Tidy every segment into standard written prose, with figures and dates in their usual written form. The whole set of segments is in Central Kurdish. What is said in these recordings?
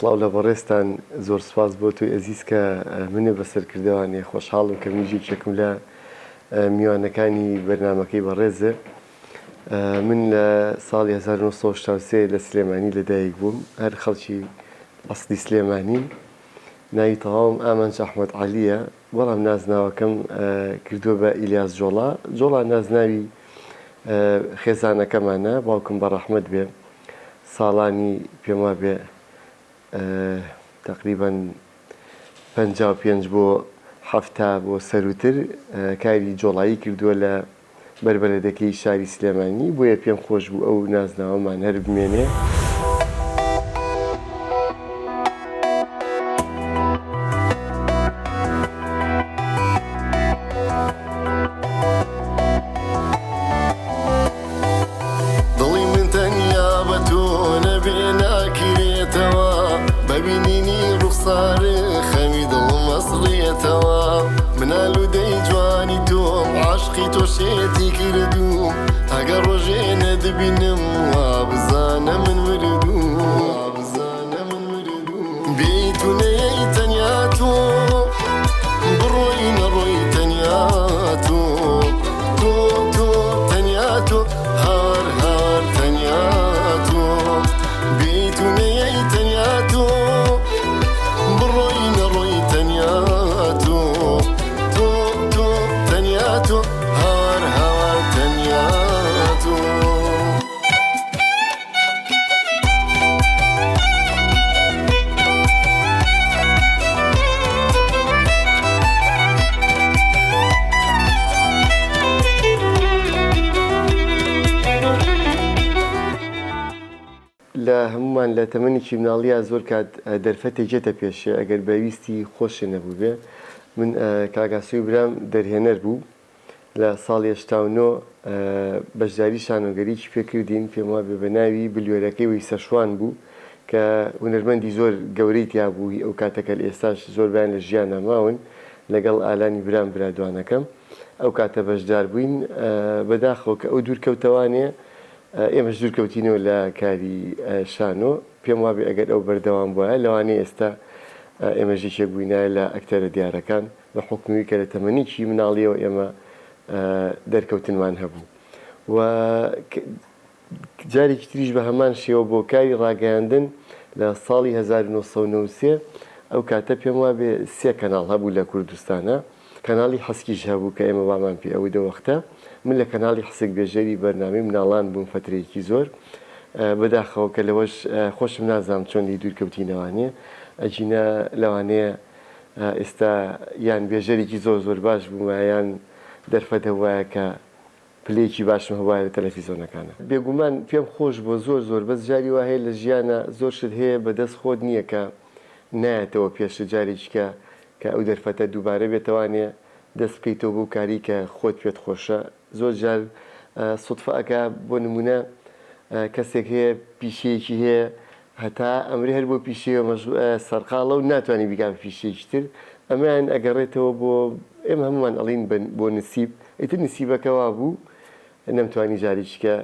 سڵاو لە بەڕێزتان، زۆر سوپاس بۆ تۆی ئەزیز کە منت بەسەر کردەوانێ، خۆشحاڵم کە منیش یەکێکم لە میوانەکانی بەرنامەکەی بەڕێزت. من لە ساڵی 1983 لە سلێمانی لەدایک بووم، هەر خەڵکی ئەسڵی سلێمانیم. ناوی تەواوم ئامانج ئەحمەد عەلییە، بەڵام نازناوەکەم کردووە بە ئیلیاس جۆڵا. جۆڵا نازناوی خێزانەکەمانە، باوکم بە ڕەحمەت بێ ساڵانی پێم وابێ تەقریبەن 55 بۆ 70 بۆ سەروتر کاری جۆڵایی کردووە لە بەربەلەدەکەی شاری سلێمانی، بۆیە پێم خۆش بوو ئەو نازناوەمان هەر بمێنێ. دڵی من تەنیا بە تۆ نەبێ ناکرێتەوە بە بینینی ڕوخسارت خەمی دڵم ئەسڕێتەوە من ئالوودەی جوانی تۆم عاشقی تۆ شێتی کردووم ئەگەر ڕۆژێ نەتبینم وا بزانە من مردووم وا بزانە من مردووم بێی تو نەیەی تەنیا تۆ بڕۆی نەڕۆی تەنیا تۆ تۆ تۆ تەنیا تۆ هار هار تەنیا تۆ بێی تو نەیەی تەنیا تۆ بڕۆی نەڕۆی تەنیا تۆ تۆ تۆ تەنیا تۆ هار هار تەنیا تۆ. لە هەموومان لە تەمەنێکی مناڵیا زۆر کات دەرفەتێک یەتە پێشێ ئەگەر بە ویستی خۆشێ نەبووبێ من کاک ئاسۆی برام دەرهێنەر بوو لە ساڵی 89 بەشداری شانۆگەریی پێ کردین پێم وابێ بە ناوی بلیۆرەکەی وەیسە شوان بوو کە هونەرمەندی زۆر گەورەی تیا بوو هی ئەو کاتە کە ئێستاش زۆربەیان لە ژیانا ماون لەگەڵ ئالانی برام برا دوانەکەم ئەو کاتە بەشدار بووین بەداخەوە کە ئەو دوور کەوتەوانێ ئێمەش دوور کەوتینەوە لە کاری شانۆ پێم وابێ ئەگەر ئەو بەردەوام بوایە لەوانەیە ئێستا ئێمەش یەکێک بووینایە لە ئەکتەرە دیارەکان بە حوکمی کە لە تەمەنێکی مناڵیەوە ئێمە دەرکەوتنمان هەبوو و جارێکی تریش بە هەمان شێوە بۆ کاری ڕاگەیاندن لە ساڵی 1993 ئەو کاتە پێم وابێ سێ کەناڵ هەبوو لە کوردستانە کەناڵی حسکیش هەبوو کە ئێمە وامان پێ ئەوت ئەو وەختە من لە کەناڵی حسک بێژەری بەرنامەی مناڵان بووم فەترەیەکی زۆر بەداخەوە کە لەوەش خۆشم نازانم چۆن لێی دوور کەوتینەوانێ ئەگینا لەوانەیە ئێستا یان بێژەرێکی زۆر زۆر باش بوومایە یان دەرفەت هەبوایە کە پلەیەکی باشم هەبوایە لە تەلەفیزۆنەکانا. بێگومان پێم خۆش بووە زۆر زۆر بەس جاری وا هەیە لە ژیانا زۆر شت هەیە بە دەست خۆت نییە کە نایەتەوە پێشت جارێکی کە کە ئەو دەرفەتە دووبارە بێتەوانێ دەست بکەیتەوە بەو کاری کە خۆت پێت خۆشە زۆر جار سوتفە ئەکا بۆ نمونە کەسێک هەیە پیشەیەکی هەیە هەتا ئەمرێ هەر بۆ پیشەیەوە مەشغول سەرقاڵە و ناتوانێ بیکا بە پیشەیەکی تر ئەمەیان ئەگەڕێتەوە بۆ ئێمە هەموومان ئەڵێین بۆ نسیب ئیتر نسیبەکە وابوو نەمتوانی جارێکی کە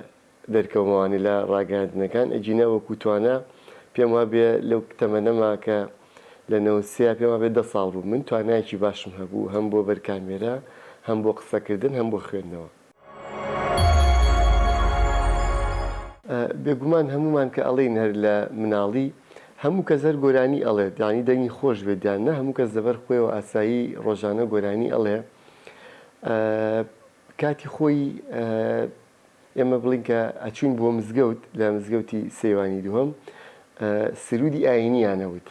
دەرکەومەوانێ لە ڕاگەیاندنەکان ئەگینا وەکو توانا پێم وابێ لەو تەمەنەما کە لە 93 پێم وابێ دە ساڵ بوو من توانایەکی باشم هەبوو هەم بۆ بەر کامێرا هەم بۆ قسەکردن هەم بۆ خوێندنەوە. بێگومان هەموومان کە ئەڵێین هەر لە مناڵی هەموو کەس هەر گۆرانی ئەڵێت یانی دەنگی خۆش بێت یان نا هەموو کەس لەبەر خۆیەوە ئاسایی ڕۆژانە گۆرانی ئەڵێ کاتی خۆی ئێمە بڵین کە ئەچوین بۆ مزگەوت لە مزگەوتی سەیوانی دووەم سرودی ئاینیان ئەوت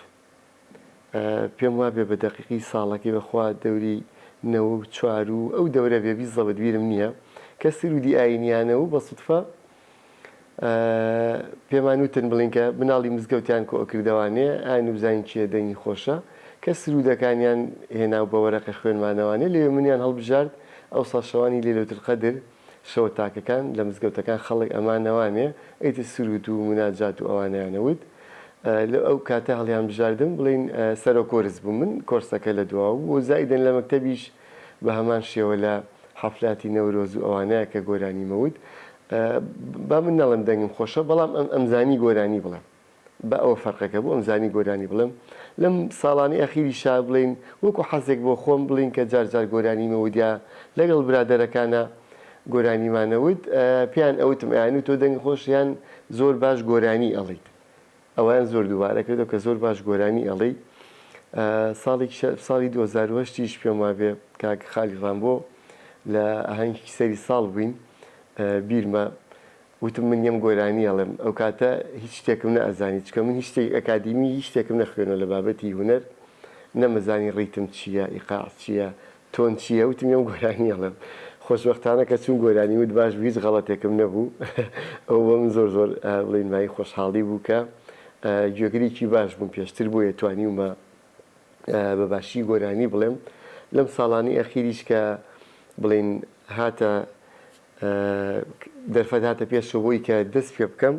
پێم وابێ بە دەقیقی ساڵەکەی بەخوا دەوری 94 و ئەو دەورە بێ بیزەبت بیرم نییە کە سرودی ئاینیانە و بە سودفە پێمان وتن بڵین کە مناڵی مزگەوتیان کۆ ئەکردەوانێ ئاین و بزانین کێ دەنگی خۆشە کە سرودەکانیان هێنا و بە وەرەقە خوێنمانەوانێ لەوێ منیان هەڵبژارد ئەوسا شەوانی لەیلەتول قەدر شەوە تاکەکان لە مزگەوتەکان خەڵک ئەمانەوانێ ئیتر سرود و موناجات و ئەوانەیان ئەوت لە ئەو کاتە هەڵیان بژاردم بڵێین سەرۆک کۆرس بووم من کۆرسەکە لە دواوە بوو و زائیدەن لە مەکتەبیش بە هەمان شێوە لە حەفلاتی نەورۆز و ئەوانەیە کە گۆرانیم ئەوت با من نەڵێم دەنگم خۆشە بەڵام ئەم ئەمزانی گۆرانی بڵێم. بە ئەوە فەرقەکە بوو ئەمزانی گۆرانی بڵێم لەم ساڵانەی ئەخیریشا بڵێین وەکو حەزێک بۆ خۆم بڵێین کە جار جار گۆرانیمە وت یا لەگەڵ برادەرەکانا گۆرانیمانە وت پێیان ئەوتم ئەیانوت تۆ دەنگ خۆش یان زۆر باش گۆرانی ئەڵێیت ئەوەیان زۆر دووبارە کردەوە کە زۆر باش گۆرانی ئەڵێی ساڵێکیش ساڵی 2008 یش پێم وابێ کاک خالی ڕامبۆ لە ئاهەنگێکی سەری ساڵ بووین بیرمە وتم من یەم گۆرانی ئەڵێم ئەوکاتە هیچ شتێکم نەئەزانی چونکە من هیچ شتێک ئەکادیمی هیچ شتێکم نەخوێنەوە لە بابەتی هونەر نەمەزانی ڕیتم چییە ئیقاع چییە tone چییە وتم یەم گۆرانی ئەڵێم خۆشبەختانە کە چووم گۆرانی وت باش بوو هیچ غەڵەتێکم نەبوو ئەوە بۆ من زۆر زۆر بڵێین مایەی خۆشحاڵی بوو کە گوێگرێکی باش بووم پێشتر بۆیە توانیومە بە باشی گۆرانی بڵێم لەم ساڵانەی ئەخیریش کە بڵێین هاتە دەرفەت هاتە پێشەوە بۆی کە دەست پێ بکەم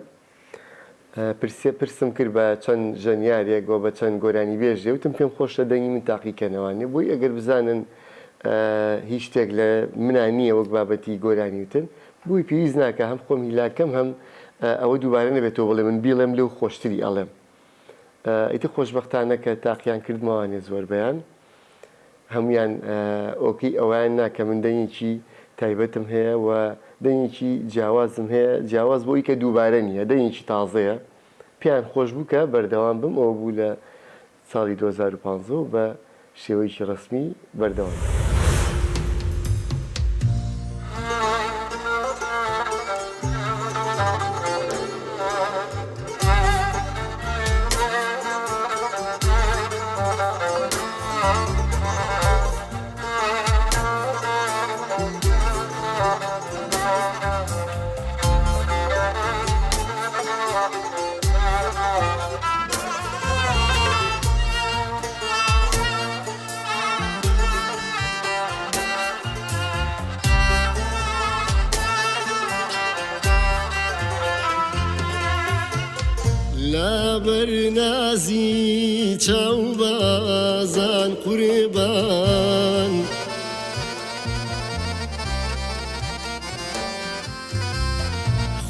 پرسێ پرسم کرد بە چەند ژەنیارێک و بە چەند گۆرانیبێژێ وتم پێم خۆشە دەنگی من تاقی کەنەوانێ بۆی ئەگەر بزانن هیچ شتێک لە منا نییە وەک بابەتی گۆرانی وتن بۆی پێویست ناکە هەم خۆم هیلاکەم هەم ئەوە دووبارە نەبێتەوە بڵێ من بیڵێم لەو خۆشتری ئەڵێم ئیتر خۆشبەختانە کە تاقیان کردمەوانێ زۆربەیان هەموویان okay ئەوەیان نا کە من دەنگێکی تایبەتم هەیە و دەنگێکی جیاوازم هەیە جیاواز بۆ ئەوی کە دووبارە نییە دەنگێکی تازەیە پێیان خۆش بوو کە بەردەوام بم ئەوە بوو لە ساڵی 2015 و بە شێوەیەکی ڕەسمی بەردەوام بم. لەبەر نازی چاوبازان قوربان.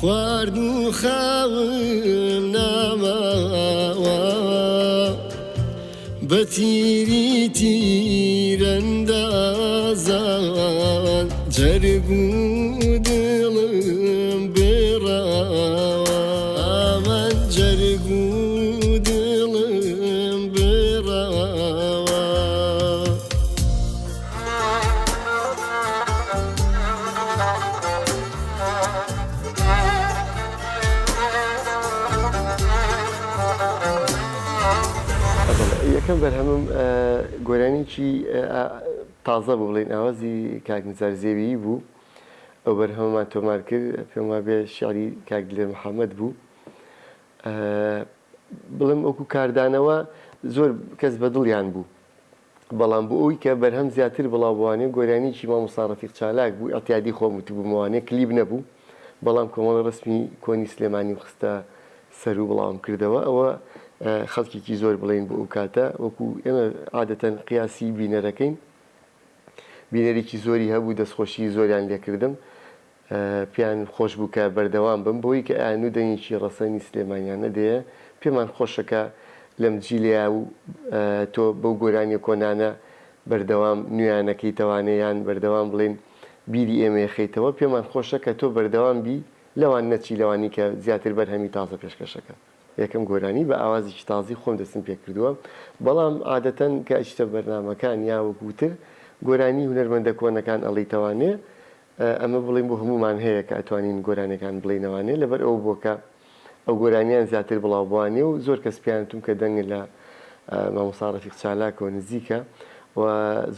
خوارد و خاوم ناماوە بە تیری تیرەندازان جەرگ و دڵم بڕاوە ئامان جەرگ و دڵم بڕاوە. یەکەم بەرهەمم گۆرانیکی تازە بوو بڵێین ئاوازی کاک نزار زێویی بوو ئەو بەرهەمەمان تۆمار کرد پێم وابێ شعری کاک دلێر محەممەد بوو بڵێم وەکو کاردانەوە زۆر کەس بە دڵیان بوو بەڵام بۆ ئەوی کە بەرهەم زیاتر بڵاو بوانێ گۆرانیکی مامۆستا ڕەفیق چالاک بوو ئیعتیادی خۆم وتبوومەوانێ کلیپ نەبوو بەڵام کۆمەڵە ڕەسمی کۆنی سلێمانیم خستە سەر و بڵاوم کردەوە ئەوە خەڵکێکی زۆر بڵێین بۆ ئەو کاتە وەکو ئێمە عادەتەن قیاسی بینەرەکەین بینەرێکی زۆری هەبوو دەستخۆشی زۆریان لێکردم پێیان خۆش بوو کە بەردەوام بم بەوەی کە ئەیانوو دەنگێکی ڕەسەنی سلێمانیانە دێ پێمان خۆشە کە لەم جیلەیا و تۆ بەو گۆرانیە کۆنانە بەردەوام نوێیانەکەیتەوانێ یان بەردەوام بڵێین بیری ئێمەیە خەیتەوە پێمان خۆشە کە تۆ بەردەوام بی لەوان نەچی لەوانی کە زیاتر بەرهەمی تازە پێشکەشەکەن. یەکەم گۆرانی بە ئاوازێکی تازەی خۆم دەستم پێکردووە بەڵام عادەتەن کە ئەچیتە بەرنامەکان یا وەکوو تر گۆرانی هونەرمەندە کۆنەکان ئەڵێیتەوانێ ئەمە بڵێین بۆ هەموومان هەیە کە ئەتوانین گۆرانیەکان بڵێینەوانێ لەبەر ئەوە بووە کە ئەو گۆرانیان زیاتر بڵاو بوانێ و زۆر کەس پێیان وتوم کە دەنگ لە مامۆستا ڕەفیق چالاکەوە نزیکە و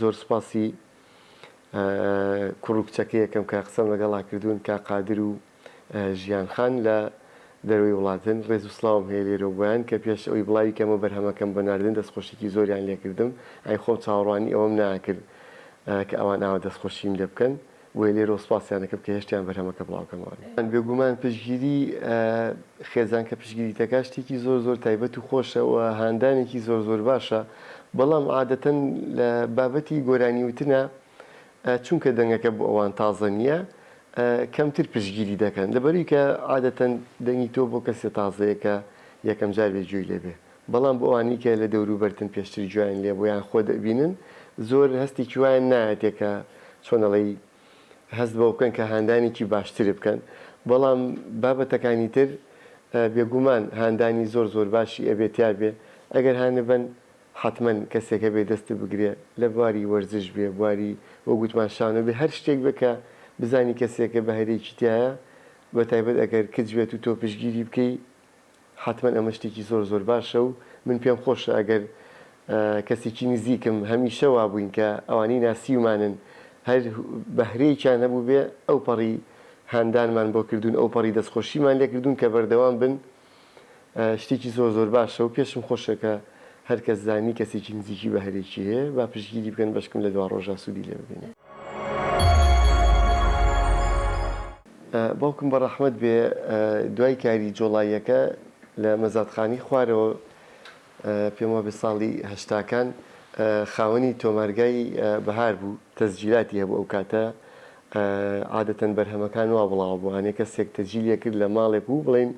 زۆر سوپاسی کوڕ و کچەکەی یەکەم کە قسەم لەگەڵا کردوون کاک قادر و ژیان خان لە دەرەوەی وڵاتن ڕێز و سڵاوم هەیە لێرەوە بۆیان کە پێش ئەوەی بڵاوی کەمەوە بەرهەمەکەم بۆ ناردن دەستخۆشیکی زۆریان لێکردم ئای خۆم چاوەڕوانی ئەوەم ناکرد کە ئەوان ئاوا دەستخۆشیم لێ بکەن بۆیە لێرەوە سوپاسیان دەکەم کە هێشتیان بەرهەمەکە بڵاو کەمەوە. بێگومان پشتگیری خێزان کە پشتگیریت دەکات شتێکی زۆر زۆر تایبەت و خۆشە و هاندانێکی زۆر زۆر باشە بەڵام عادەتەن لە بابەتی گۆرانی وتنا چونکە دەنگەکە بۆ ئەوان تازە نییە کەمتر پشتگیری دەکەن لەبەروی کە عادەتەن دەنگی تۆ بۆ کەسێ تازەیە کە. یەکەم جار بێ گوێی لێ بێ بەڵام بۆ ئەوانەی کە لە دەوروبەرتن پێشتر گوێیان لێ بوو یان خۆت ئەبینن زۆر هەستێکی وایان نایەتێ کە چۆن ئەڵێی هەست بەوە بکەن کە هاندانێکی باشتر بکەن بەڵام بابەتەکانی تر بێگومان هاندانی زۆر زۆر باشی ئەبێ تیابێ ئەگەر هانبەن حەتمەن کەسێک هەبێ دەستت بگرێ لە بواری وەرزش بێ بواری وەک وتمان شانۆ بێ هەر شتێک بێ کە بزانی کەسێکە بەهرەیەکی تیایە بە تایبەت ئەگەر کچ بێت و تۆ پشتگیری بکەی حەتمەن ئەمە شتێکی زۆر زۆر باشە و من پێم خۆشە ئەگەر کەسێکی نزیکم هەمیشە وابووین کە ئەوانەی ناسیومانن هەر بەهرەیەکیان هەبووبێ ئەوپەڕی هاندانمان بۆ کردوون ئەوپەڕی دەستخۆشیمان لێکردوون کە بەردەوام بن شتێکی زۆر زۆر باشە و پێشم خۆشە کە هەر کەس زانی کەسێکی نزیکی بەهرەیەکی هەیە با پشتگیری بکەن بەشکم لە دواڕۆژا سوودی لێ ببینێ. باوکم بە ڕەحمەت بێ دوای کاری جۆڵاییەکە لە مەزادخانەی خوارەوە پێم وابێ ساڵی هەشتاکان خاوەنی تۆمارگای بەهار بوو تەسجیلاتی هەبوو ئەو کاتە عادەتەن بەرهەمەکان وا بڵاوە بوو هەنێ کەسێک تەجیلی ئەکرد لە ماڵێک و بڵێین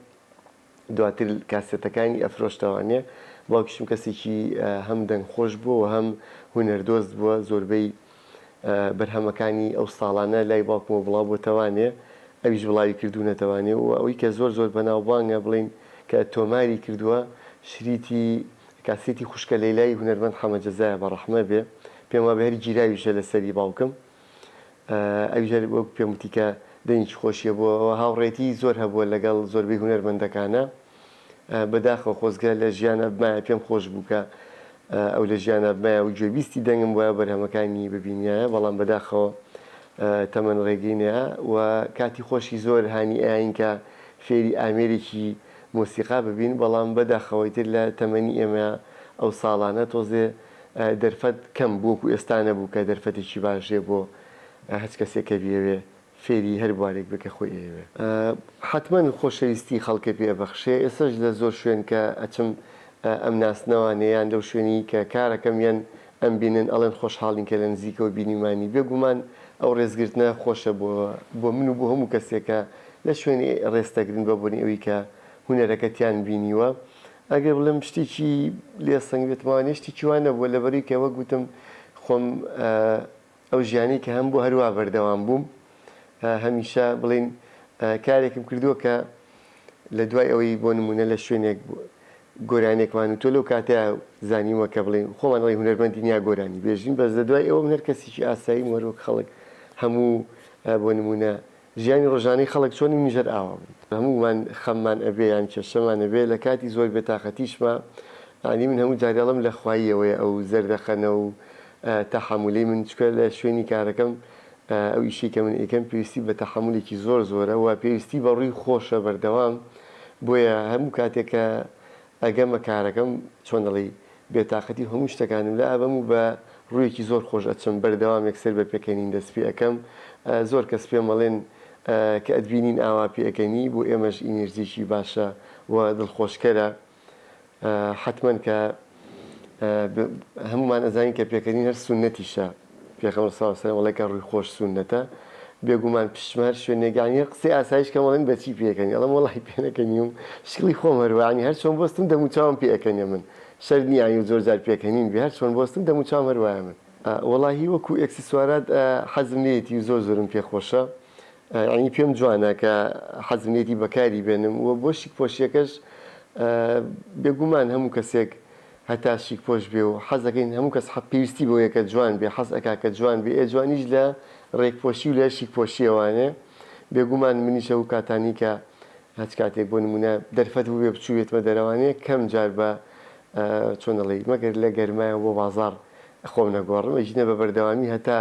دواتر کاسێتەکانی ئەفرۆشتەوانێ باوکیشم کەسێکی هەم دەنگ خۆش بووە و هەم هونەردۆست بووە زۆربەی بەرهەمەکانی ئەو ساڵانە لای باوکمەوە بڵاو بۆتەوانێ ئەویش بڵاوی کردوونەتەوانێ و ئەوی کە زۆر زۆر بەناوبانگە بڵێین کە تۆماری کردووە شریتی کاسێتی خوشکە لەیلای هونەرمەند حەمە جەزایە بە ڕەحمە بێ پێم وابێ هەر گیراویشە لەسەری باوکم ئەویش هەر وەک پێم وتی کە دەنگێکی خۆشی هەبووە و هاوڕێتی زۆر هەبووە لەگەڵ زۆربەی هونەرمەندەکانا. بەداخەوە خۆزگە لە ژیانا بمایە پێم خۆش بوو کە ئەو لە ژیانا بمایە و گوێبیستی دەنگم بوایە و بەرهەمەکانی ببینیایە بەڵام بەداخەوە تەمەن ڕێگەی نەیا و کاتی خۆشی زۆر هانی ئەیاین کە فێری ئامێرێکی مۆسیقا ببین بەڵام بەداخەوە ئیتر لە تەمەنی ئێمە ئەو ساڵانە تۆزێ دەرفەت کەم بوو وەکو ئێستا نەبوو کە دەرفەتێکی باش هەیە بۆ هەچ کەسێک کە بیەوێ فێری هەر بوارێک بێ کە خۆی ئەیەوێ. حەتمەن خۆشەویستی خەڵکێ پێ ئەبەخشێ، ئێستاش لە زۆر شوێن کە ئەچم ئەمناسنەوانێ یان لەو شوێنی کە کارەکەم یان ئەمبینن ئەڵێن خۆشحاڵین کە لە نزیکەوە بینیومانی، بێگومان ئەو ڕێزگرتنە خۆشە بۆ بۆ من و بۆ هەموو کەسێک کە لە شوێنێ ڕێزتەگرن بە بۆنەی ئەوی کە هونەرەکەتیان بینیوە. ئەگەر بڵێم شتێکی لێ سەنگ بێتمەوانێ شتێکی وا نەبووە لەبەرئەوەی کە وەک وتم خۆم ئەو ژیانەی کە هەمبوو هەروا بەردەوام بووم هەمیشە بڵێین کارێکم کردووە کە لە دوای ئەوەی بۆ نمونە لە شوێنێک گۆرانێکمان و تۆ لەو کاتەیە زانیومە کە بڵێن خۆمان ئەڵێ هونەرمەندی نیا گۆرانی بێژین بەس لە دوای ئەوە من هەر کەسێکی ئاساییم وەروەک خەڵک هەموو بۆ نمونە ژیانی ڕۆژانەی خەڵک چۆنە منیش هەر ئاوا بووم. هەموومان خەممان ئەبێ یان کێشەمان ئەبێ لە کاتی زۆر بێتاقەتیشما یانی من هەموو جارێ ئەڵێم لە خواییەوەیە ئەو زەردەخەنە و تەحەمولەی من چونکە لە شوێنی کارەکەم ئەو ئیشەی کە من ئەیکەم پێویستی بە تەحەمولێکی زۆر زۆرە و پێویستی بە ڕووی خۆشە بەردەوام بۆیە هەموو کاتێک کە ئەگەمە کارەکەم چۆن دەڵێی بێتاقەتی و هەموو شتەکانم لا ئەبەم و بە ڕوویەکی زۆر خۆش ئەچم بەردەوام یەکسەر بە پێکەنین دەست پێ ئەکەم زۆر کەس پێم ئەڵێن کە ئەتبینین ئاوا پێ ئەکەنی بۆ ئێمەش ئینێرجیەکی باشە و دڵخۆشکەرە حەتمەن کە هەموومان ئەزانین کە پێکەنین هەر سوننەتیشە پێغەمبەر صلی اللە علیە وسلم ئەڵێ کە ڕووی خۆش سوننەتە بێگومان پشتمە هەر شوێنێک یانی هەر قسەی ئاسایش کەم ئەڵێن بەچی پێکەنی ئەڵێم وەڵاهی پێنەکەنیوم شکڵی خۆم هەر وایە یانی هەر چۆن بۆستم دەم و چاوم پێ ئەکەنێ من شەرت نییە یانی زۆر جار پێکەنین بێ هەر چۆن بۆستم دەم و چاوم هەر وایە من وەڵاهی وەکو ئێکسسوارات حەزم لێیەتی و زۆر زۆرم پێ خۆشە یانی پێم جوانە کە حەزم لێیەتی بەکاری بێنم و بۆ شیک پۆشیەکەش بێگومان هەموو کەسێک هەتا شیک پۆش بێ و حەزەکەین هەموو کەس حە پێویستی بەوەیە کە جوان بێ حەز ئەکا کە جوان بێ ئێ جوانیش لە ڕێک پۆشی و لە شیک پۆشیەوانێ بێگومان منیش ئەو کاتانی کە هەچ کاتێک بۆ نمونە دەرفەت بووبێ بچووبێتمە دەرەوانێ کەم جار بە چۆن دەڵێی مەگەر لە گەرمایە بۆ بازاڕ خۆم نەگۆڕم ئەگینا بە بەردەوامی هەتا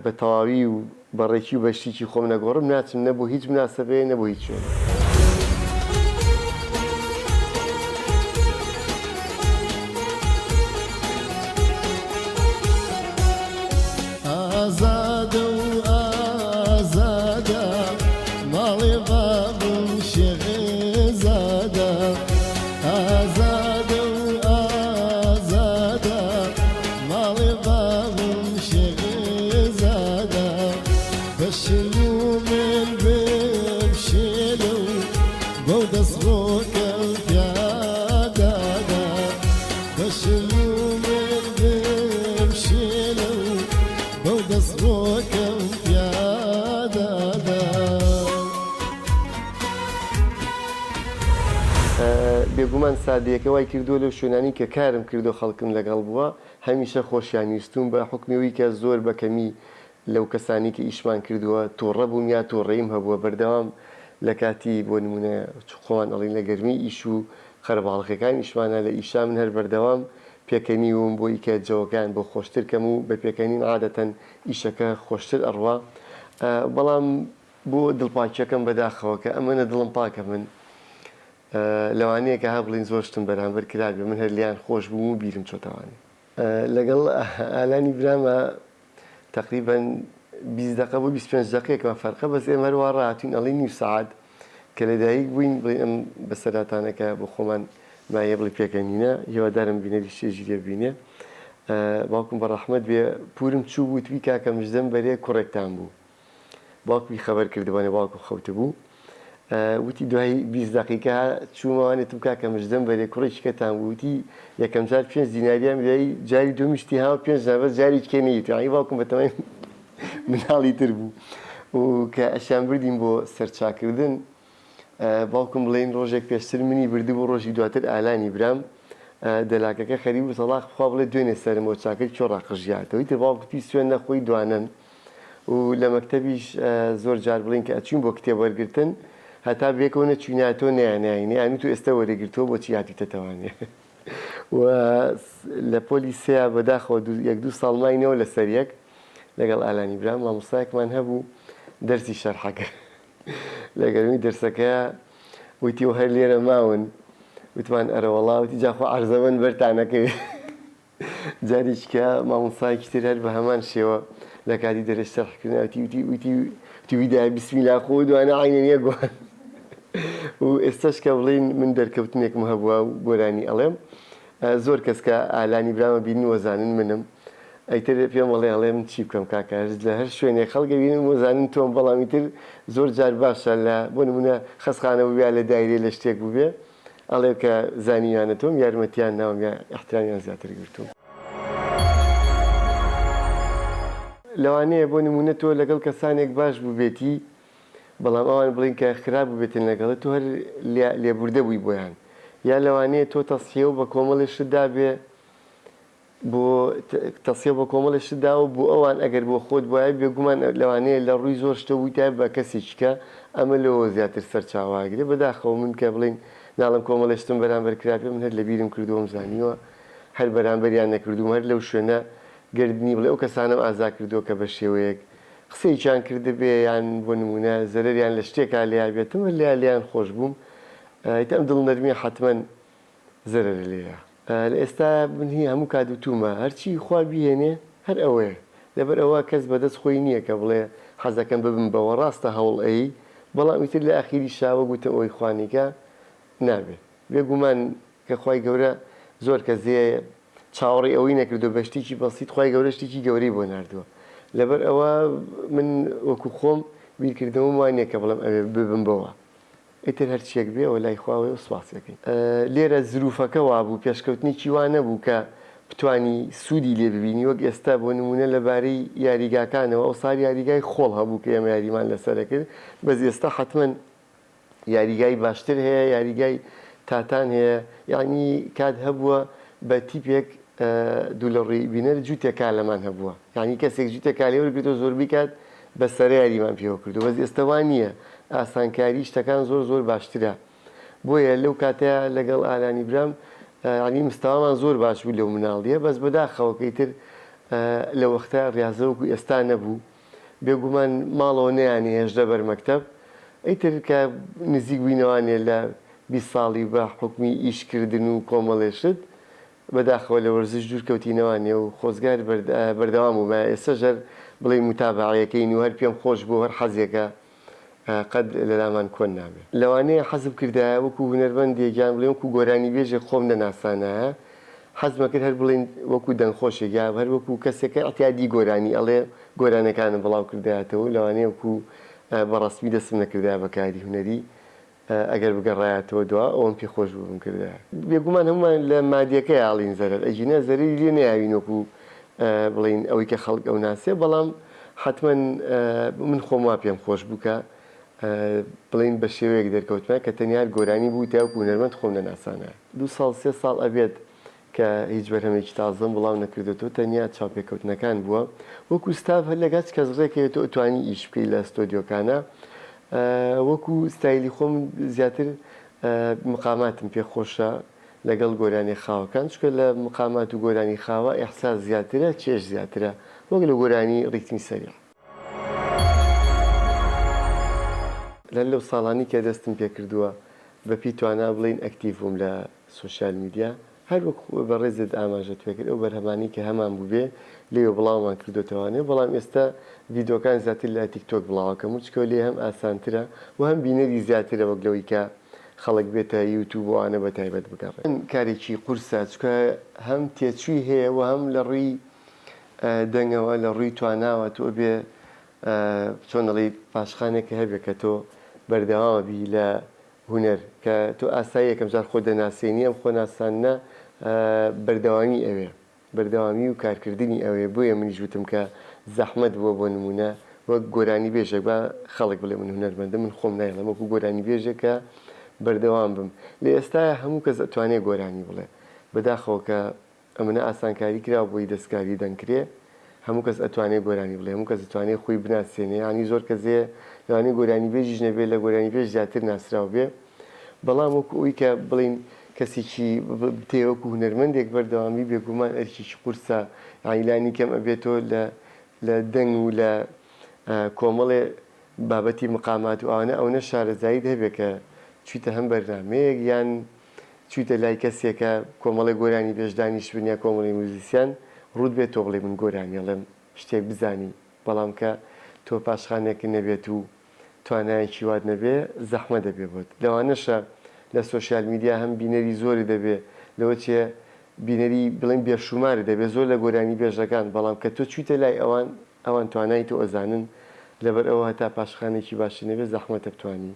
بە تەواوی و بە ڕێکی و بە شیکی خۆم نەگۆڕم ناچم نە بۆ هیچ مناسەبەیە نە بۆ هیچ شوێنێک. ئازادە و ئازادە ماڵێ بابم شێخزادە ئازادە و ئازادە ماڵێ بابم شێخزادە بەشن و من بم شێلە و. بەشم و مردم شێلە و بەو دەست ڕۆکەم پیادادا. بێگومان سادەیەکە وای کردووە لەو شوێنانەی کە کارم کردووە خەڵکم لەگەڵ بووە هەمیشە خۆشیان ویستووم بە حوکمی ئەوەی کە زۆر بە کەمی لەو کەسانەی کە ئیشمان کردووە توڕە بووم یا توڕەییم هەبووە بەردەوام لە کاتی بۆ نموونە خۆمان ئەڵێین لە گەرمی ئیش و قەرەباڵغیەکان ئیشمانە لە ئیشا من هەر بەردەوام پێکەنیوم بۆ ئیکە جەوەکەیان بۆ خۆشتر کەم و بە پێکەنین عادەتەن ئیشەکە خۆشتر ئەڕوا بەڵام بۆ دڵپاکیەکەم بەداخەوە کە ئەمەنە دڵم پاکە من لەوانەیە کە ها بڵێن زۆر شتم بەرامبەر کرابێ من هەر لێیان خۆش بووم و بیرم چۆتەوانێ. لەگەڵ ئالانی براما تەقریبەن 20 دەقە بۆ 25 دەقەیەکمان فەرقە بەس ئێمە هەر وا ڕاهاتوین ئەڵێی نیو سەعات کە لەدایک بووین بڵێین ئەم بەسەرهاتانە کە بۆ خۆمان مایە بڵێ پێکەنینە هیوادارم بینەری چێژی لێ ببینێ باوکم بە ڕەحمەت بێ پورم چوو بوو وتبی کاکە مژدەم بەرێ کوڕێکتان بوو باوکمی خەبەر کردبووە باوکم خەوتبوو وتی دوای 20 دقیقە چوومەوانێ وتم کاکە مژدەم بەرێ کوڕێکی کەتان بوو وتی یەکەم جار پێنج دیناریان بدای جاری دووەمیش وتی ها پێنج دینار بەس جارێکی کە نەیوت یانی باوکم بەتەمای مناڵی تر بوو و کە ئەشیان بردین بۆ سەرچاکردن باوکم بڵێین ڕۆژێک پێشتر منی بردبوو ڕۆژی دواتر ئالانی برام دەلاکەکە خەریک بوو تەڵاق بخوا بڵێ دوێنێ سەرم بۆ چاکرد کێ ڕاقژیاتەوە ئیتر باوک وتی سوێن نەخۆی دوانەن و لە مەکتەبیش زۆر جار بڵێین کە ئەچوین بۆ کتێب وەرگرتن هەتا بەیەکەوە نەچوینایەتەوە نەیاناینێ ئەیان وت ئێستا وەرێگرتووە بۆچی هاتویتەتەوانێ و لە پۆلی سێیا بەداخەوە یەک دوو ساڵ ماینەوە لەسەر یەک لەگەڵ ئالانی برام مامۆستایەکمان هەبوو دەرسی شەرحەکە لە گەرمی دەرسەکەیا وتی و هەر لێرە ماون وتمان ئەرەوەڵا وتی جا خۆ عەرزەبەن بەرتانەکەوێ جارێکی کە مامۆستایەکی تر هەر بە هەمان شێوە لە کاتی دەرس شەرحکردنا وتی وتی وتی وتی ویدایە بسمیلا خۆ دوانە عەینەن یەک وان و ئێستاش کە بڵێین من دەرکەوتنێکم هەبووە و گۆرانی ئەڵێم زۆر کەس کە ئالانی برامە بینن وەزانن منم ئیتر پێم ئەڵێ ئەڵێ من چی بکەم کاکە هەر لە هەر شوێنێک خەڵک ئەبینن وەزانن تۆم بەڵام ئیتر زۆر جار باشە لە بۆ نمونە خەسخانە بووبێ یا لە دایرەی لە شتێک بووبێ ئەڵێ کە زانیویانە تۆم یارمەتیان ناوم یا ئیحترامیان زیاتر گرتووم. لەوانەیە بۆ نمونە تۆ لەگەڵ کەسانێک باش بووبێتی بەڵام ئەوان بڵێن کە خراپ بووبێتن لەگەڵت تۆ هەر لێبوردە بووی بۆیان یا لەوانەیە تۆ تەسحیە و بە کۆمەڵێ شت دابێ بۆ تەسیە بە کۆمەڵێ شت داوە بۆ ئەوان ئەگەر بۆ خۆت بوایە بێگومان لەوانەیە لە ڕووی زۆر شتەوە بوویتایە بە کەسێکی کە ئەمە لەوەوە زیاتر سەرچاوە ئەگرێ بەداخەوە من کە بڵێین ناڵێم کۆمەڵێ شتم بەرامبەر کرابێ من هەر لەبیرم کردووەم زانیوە هەر بەرامبەریان نەکردووم هەر لەو شوێنە گەردنی بڵێ ئەو کەسانەم ئازا کردووە کە بە شێوەیەک قسەیەکیان کردبێ یان بۆ نموونە زەرەریان لە شتێکا لێیابێتم هەر لێیان لێیان خۆش بووم ئیتر ئەم دڵنەرمیە حەتمەن زەرەرە لێیە. لە ئێستایا من هی هەموو کات وتومە هەرچی خوا بیهێنێ هەر ئەوەیە لەبەر ئەوە کەس بەدەست خۆی نیە کە بڵێ حەزەکەم ببم بەوە ڕاستە هەوڵ ئەیەی بەڵام ئیتر لە ئاخیریشا وەک وتم ئەوەی خوا نیکا نابێ بێگومان کە خوای گەورە زۆر کەس هەیە چاوەڕێی ئەوەی نەکردوە بە شتێکی بەسیت خوای گەورە شتێکی گەورەی بۆ ناردوە لەبەر ئەوە من وەکو خۆم بیرکردنەوەم وا نیە کە بڵێم ئەوێ ببم بەوە ئیتر هەرچیەک بێ ئەوە لای خواوەیە و سوپاسی ئەکەین. لێرە زروفەکە وابوو پێشکەوتنێکی وا نەبوو کە بتوانی سوودی لێ ببینی وەک ئێستا بۆ نموونە لە بارەی یاریگاکانەوە ئەوسار یاریگای خۆڵ هەبوو کە ئێمە یاریمان لەسەر ئەکرد بەس ئێستا حەتمەن یاریگای باشتر هەیە یاریگای تاتان هەیە یانی کات هەبووە بە تیپێک دوو لە ڕووی بینەر جووتێک کالەمان هەبووە یانی کەسێک جووتێک کالەی وەرگرتووە زۆربەی کات بە سەرە یاریمان پێوە کردووە بەس ئێستا وا نییە ئاسانکاری شتەکان زۆر زۆر باشترە بۆیە لەو کاتەیا لەگەڵ ئالانی برام یانی مستەوامان زۆر باش بوو لەو مناڵیە بەس بەداخەوە کە ئیتر لە وەختە ڕیازە وەکو ئێستا نەبوو بێگومان ماڵەوە نەیانهێشتە بەر مەکتەب ئیتر کە نزیک بووینەوانێ لە 20 ساڵی بە حوکمی ئیش کردن و کۆمەڵێ شت بەداخەوە لە وەرزش دوور کەوتینەوانێ و خۆزگە هەر بەردەوام بوومایە ئێستاش هەر بڵێی موتابەعەیەکەین و هەر پێم خۆش بووە و هەر حەزێکە قەت لەلامان کۆن نابێ. لەوانەیە حەزم کردایە وەکو هونەرمەندێک یان بڵێین وەکو گۆرانیبێژێک خۆم نەناسانایە، حەزم ئەکرد هەر بڵێین وەکو دەنگخۆشێک یا هەر وەکو کەسێک کە ئیعتیادی گۆرانی ئەڵێ گۆرانیەکانم بڵاو کردایەتەوە و لەوانەیە وەکو بە ڕەسمی دەستم نەکردایە بە کاری هونەری. ئەگەر بگەڕایەتەوە دوا ئەوەم پێ خۆش بوو بمکردایە. بێگومان هەموومان لە مادیەکەیا ئەڵێین زەرەر ئەگینا زەرەری لێ نەیاوین وەکو بڵێین ئەوەی کە خەڵک ئەوناسێ بەڵام حەتمەن من خۆم وا پێم خۆش بوو کە بڵێین بە شێوەیەک دەرکەوتمە کە تەنیا هەر گۆرانی بووتایە وەکو هونەرمەند خۆم نەناسانایە. دوو ساڵ سێ ساڵ ئەبێت کە هیچ بەرهەمێکی تازەم بڵاو نەکردۆتەوە تەنیا چاوپێکەوتنەکان بووە وەکو ستاف هەر لەگەچ کەس ڕێکەوێت تۆ ئەتوانی ئیش بکەی لە ستۆدیۆکانا وەکو ستایلی خۆم زیاتر مقاماتم پێ خۆشە لەگەڵ گۆرانی خاوەکان چونکە لە مقامات و گۆرانی خاوە ئیحساس زیاترە چێژ زیاترە وەک لە گۆرانی ڕیتمی سەریع. لە لەو ساڵانی کە دەستم پێکردووە بە پێی توانا بڵێین ئەکتیڤ بووم لە سۆشیال میدیا هەر وەک بەڕێزت ئاماژەت پێکرد ئەو بەرهەمانەی کە هەمان بووبێ لێوە بڵاومان کردۆتەوانێ بەڵام ئێستا ڤیدۆکان زیاتر لە تیک تۆک بڵاوەکەم و چکۆ لێ هەم ئاسانترە و هەم بینەری زیاترە وەک لەوەی کە خەڵک بێتە یوتوب و ئەوانە بە تایبەت بگەڕێ. کارێکی قورسە چکە هەم تێچووی هەیە و هەم لە ڕووی دەنگەوە لە ڕووی تواناوە تۆ ئەبێ چۆن دەڵێی پاشخانێک هەبێ کە تۆ بەردەوامە بی لە هونەر کە تۆ ئاسایی یەکەم جار خۆت دەناسێنی ئەم خۆناساندنە بەردەوامی ئەوێ بەردەوامی و کارکردنی ئەوێ بۆیە منیش وتم کە زەحمەت بووە بۆ نموونە وەک گۆرانی بێژێک با خەڵک بڵێ من هونەرمەندم من خۆم نایڵێم وەکو گۆرانی بێژێک کە بەردەوام بم لە ئێستایا هەموو کەس ئەتوانێ گۆرانی بڵێ بەداخەوە کە ئەمنە ئاسانکاری کراوە بۆی دەستکاری دەنگ کرێ هەموو کەس ئەتوانێ گۆرانی بڵێ هەموو کەس ئەتوانێ خۆی بناسێنێ یانی زۆر کەس هەیە لەوانەیە گۆرانی بێژیش نەبێ لە گۆرانی بێژ زیاتر ناسراو بێ بەڵام وەکو ئەوی کە بڵێین کەسێکی بتێ وەکو هونەرمەندێک بەردەوامی بێگومان ئەرکێکی قورسە یانی لانی کەم ئەبێ تۆ لە لە دەنگ و لە کۆمەڵێ بابەتی مقامات و ئەوانە ئەونە شارەزاییت هەبێ کە چویتە هەم بەرنامەیەک یان چویتە لای کەسێک کە کۆمەڵێ گۆرانی بێژ دانیشتبن یا کۆمەڵی موزیسیان ڕووت بێت تۆ بڵێی من گۆرانی ئەڵێم شتێک بزانی بەڵام کە تۆ پاشخانێکت نەبێت و توانایەکی وات نەبێ زەحمەت دەبێ بۆت لەوانەشە لە سۆشیال میدیا هەم بینەری زۆرت دەبێ لەوە چێ بینەری بڵێن بێشومارت دەبێ زۆر لە گۆرانی بێژەکان بەڵام کە تۆ چویتە لای ئەوان ئەوان توانای تۆ ئەزانن لەبەر ئەوە هەتا پاشخانێکی باشت نەبێ زەحمەتە بتوانی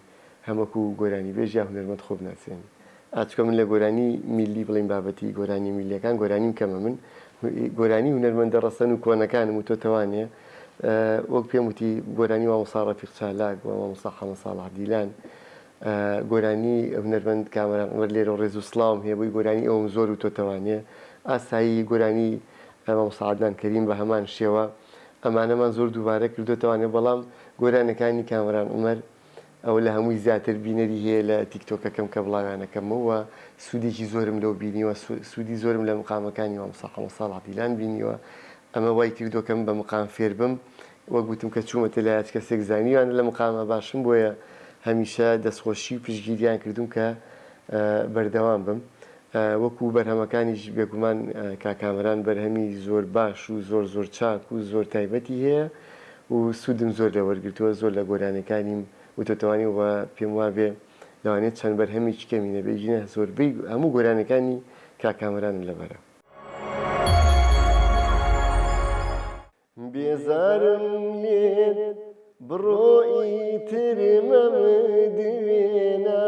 هەم وەکو گۆرانیبێژ یا هونەرمەند خۆ بناسێنی. ئا چونکە من لە گۆرانی میللی بڵێین بابەتی گۆرانیە میللیەکان گۆرانیم کەمە من گۆرانی هونەرمەندە ڕەسەن و کۆنەکانم وتۆتەوانێ وەک پێم وتی گۆرانی مامۆستا ڕەفیق چالاک و مامۆستا حەمە ساڵح دیلان گۆرانی هونەرمەند کامەران عومەر لێرەوە ڕێز و سڵاوم هەیە بۆی گۆرانی ئەوم زۆر وتۆتەوانێ ئاسایی گۆرانی مامۆستا عەدنان کەریم بە هەمان شێوە ئەمانەمان زۆر دووبارە کردۆتەوانێ بەڵام گۆرانەکانی کامەران عومەر ئەوە لە هەمووی زیاتر بینەری هەیە لە تیکتۆکەکەم کە بڵاویانەکەمەوە سوودێکی زۆرم لەو بینیوە سوودی زۆرم لە مقامەکانی مامۆستا حەمە ساڵح دیلان بینیوە ئەمە وای کردووە کە من بە مقام فێر بم وەک وتم کە چوومەتە لای هەچ کەسێک زانیویانە لە مقامە باشم بۆیە هەمیشە دەستخۆشی و پشتگیریان کردووم کە بەردەوام بم وەکو بەرهەمەکانیش بێگومان کاک کامەران بەرهەمی زۆر باش و زۆر زۆر چاک و زۆر تایبەتی هەیە و سوودم زۆر لێ وەرگرتووە زۆر لە گۆرانیەکانیم وتۆتەوانی و پێم وابێ لەوانەیە چەند بەرهەمێکی کەمی نەبێ گینە زۆربەی هەموو گۆرانیەکانی کاک کامەرانم لەبەرە. بێزارم لێت بڕۆ ئیتر مەمدوێنە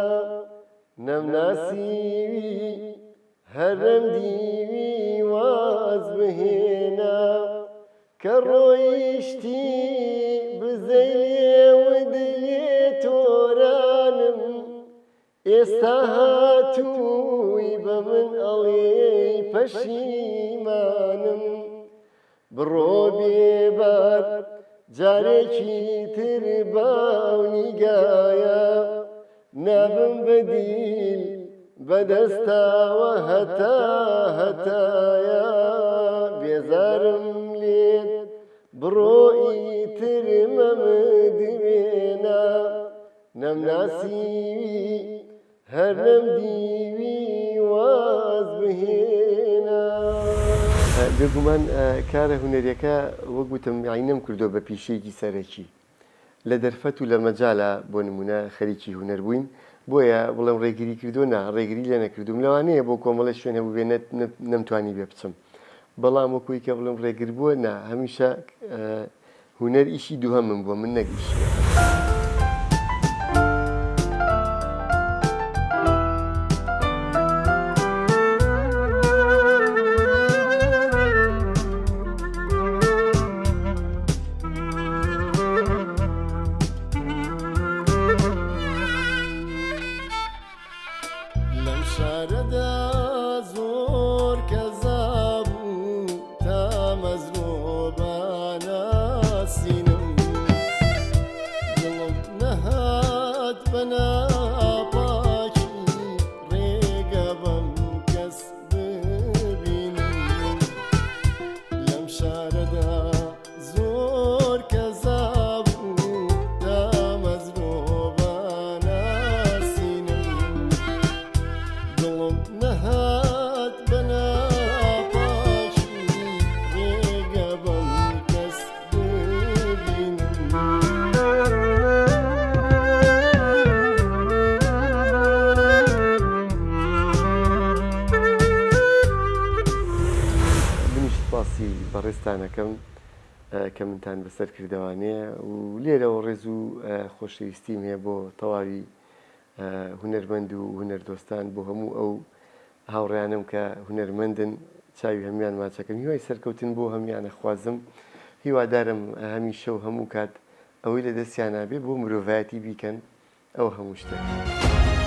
نەمناسیوی هەر نەمدیوی واز بهێنە کە ڕۆیشتی بزەی لێوت لێ تۆرانم ئێستا هاتووی بە من ئەڵێی پەشیمانم بڕۆ بێبار جارێکی تر باو نیگایە نابم بە دیل بە دەستاوە هەتا هەتایە بێزارم لێت بڕۆ ئیتر مەمدوێنە نەمناسیوی هەر نەمدیوی واز بهێنە. بێگومان کارە هونەریەکە وەک وتم یانی نەمکردووە بە پیشەیەکی سەرەکی لە دەرفەت و لە مەجالا بۆ نموونە خەریکی هونەر بووین بۆیە بڵێم ڕێگری کردووە نا ڕێگری لێ نەکردووم لەوانەیە بۆ کۆمەڵێ شوێن هەبووبێ نەمتوانیبێ بچم بەڵام وەکوی کە بڵێم ڕێگر بووە نا هەمیشە هونەر ئیشی دووهەمم بووە من نەک ئیشی یەکەم. سوپاسی بەڕێزتانەکەم کە منتان بەسەر کردەوانێ و لێرەوە ڕێز و خۆشەویستیم هەیە بۆ تەواوی هونەرمەند و هونەردۆستان بۆ هەموو ئەو هاوڕێیانم کە هونەرمەندن چاوی هەموان ماچەکەم هیوای سەرکەوتن بۆ هەموان ئەخوازم هیوادارم هەمیشە و هەموو کات ئەوەی لە دەستیانا بێ بۆ مرۆڤایەتی بیکەن ئەوە هەموو شتێک.